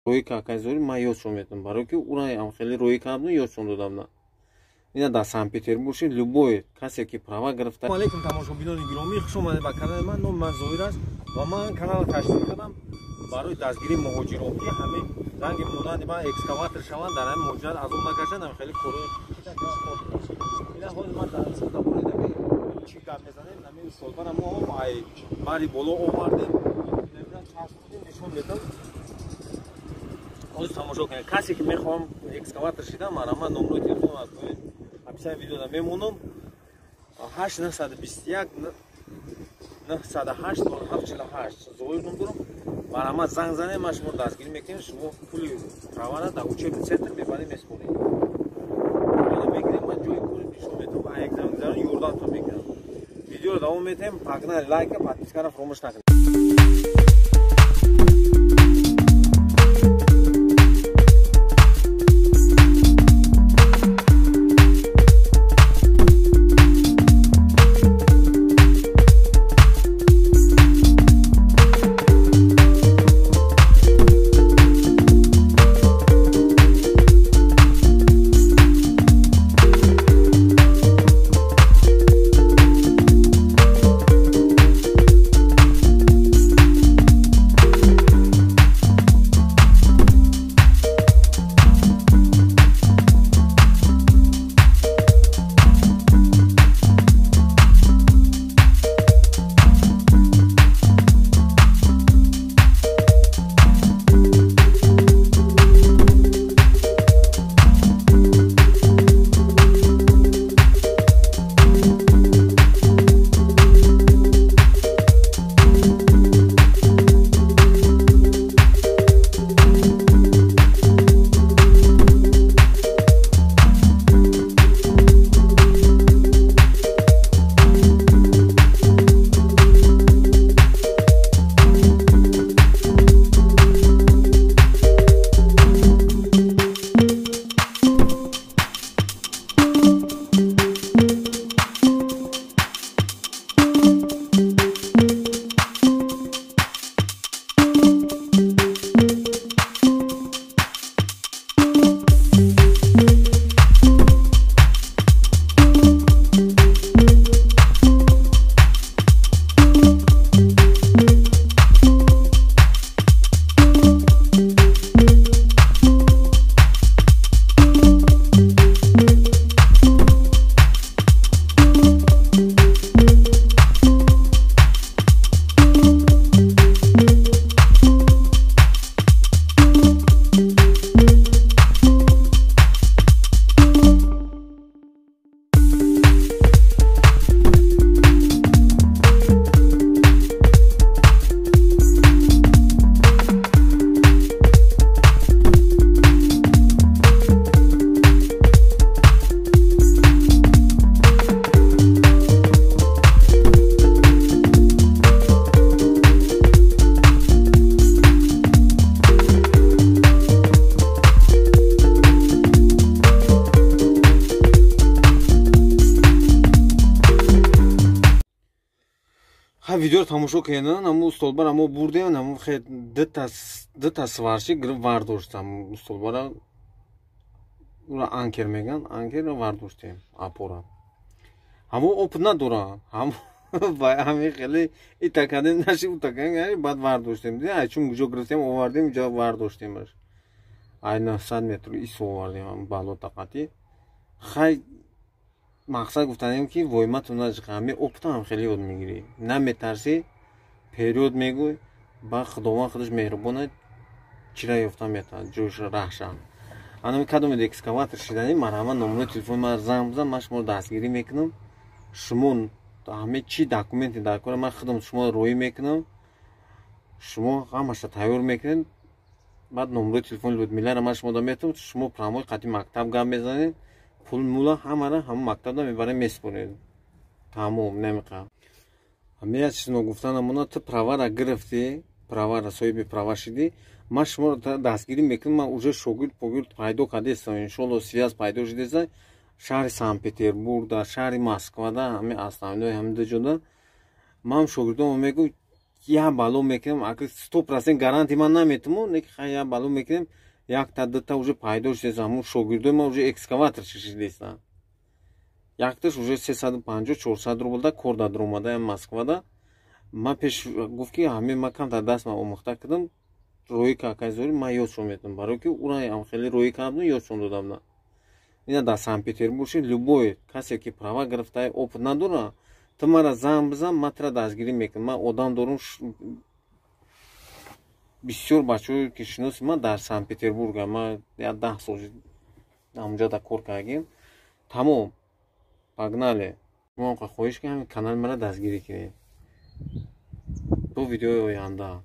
Рӯи какай зори ман ёдшон метавонам, барои ки ура ам хеле рӯи кардам, ёдшон додам на. Ина дар Санкт-Петербург любой касе ки права гирифта. Салом алейкум, тамошобинони гиромӣ, хуш омадед ба канали ман. Номи ман Зоир аст ва ман каналро ташкил кардам барои дастгирии муҳоҷирон, ки ҳамин ранги монанди ман экскаватор шаванд, дар ҳамин муҳоҷират азоб накашанд, ҳам хеле кори. Ина ҳозир ман дар бораи чӣ гап мезанем? Ҳамин устодбара мо ай бари боло овардем, нишон медам. Ҳозир тамошо кунед. Касе ки мехоҳам экскаватор шидан, марҳамат, номрои телефон аз поин описание видеода мемонам: 8 921 908 07 48. Зоир ном дорам. Марҳамат, занг занед, ман шуморо дастгирӣ мекунем. Шумо пули правара дар учебный центр мебаред, меспоред, мегирем. Ман ҷои кори нишон медиҳам, ба экзаменгузарон ёрдамтон мекунам. Видеоро давом медиҳем. Погнали! Лайка, подпискаро фаромӯш накунед. Ха, видеоро тамошо карданд. Ҳамун устолбара мо бурдем, ҳамун хе дута сварщик гирифт, вардошт ҳамун устолбара. Ура анкер меган, анкерро вардоштем. Опора ҳамун опыт надора, ҳамин хеле ита кардем, наши ута кардем, баъд вардоштем. Чун куҷо гирифтем, овардем, ҷо вардоштемаш, ай 900 метр исо овардем бало тақатӣ. Хай, мақсад гуфтанем, ки воймату наҷиқа, ҳами опытам хеле ёд мегирӣ, наметарсӣ, вперёд мегӯй. Ба Худованд, худаш меҳрубона, чира ёфта метавад ҷош раҳша. Анами кадомед экскаватор шиданӣ, марҳамат, номрои телефони ман занг бизан, ман шуморо дастгирӣ мекунам. Шумо ҳаме чӣ документе дар кора, ман худам шуморо роӣ мекунам, шумо ҳамаша тайёр мекунед. Баъд номрои телефони Людмиларо ман шумо метавонам, шумо прямой қати мактаб гап мезанед, пул мула ҳамара ҳамон мактабда мебаред, меспоред, тамом. Намеқа ҳамин чиз ногуфта намона. Ту правара гирифтӣ, правара, соҳиби права шидӣ, ман шуморо дастгирӣ мекунам. Ман уже шогирд погирд пайдо кардестам, иншолло, связь пайдо шудеста шаҳри Санкт Петербург да, шаҳри Москвада, ҳамин основной ҳамин ду ҷода. Ман шогирдомо мегӯ, Я бало мекунем, ака, 100% гарантия ман наметуму, не ки як бало мекунем, якта, дута уже пайдо шудест. Ҳамун шогирдои ман уже экскаватор шишидестанд. Якташ уже 350, 400 рублда кор дар омада Москвада. Ман пеш гуфт, ки ҳамин ман камтар даст ман омӯхта кардам, роҳӣ какай зори ман ёдшон метавам, барое ки ура хеле роҳӣ кардам, ёдшон додам. Ина дар Санкт Петербург любой касе ки права гирифта, опыт надора, ту мара занг бизан, ман тура дастгирӣ мекунам. Ман одам дорум, бисёр бачаҳое ки шиноси ман дар Санкт Петербурга. Ман як 10 сол ҳамунҷо да кор кардагим. Тамом, погнали. Шумо хоҳиш ки ҳамин канали мара дастгирӣ кунед. То видеои оянда.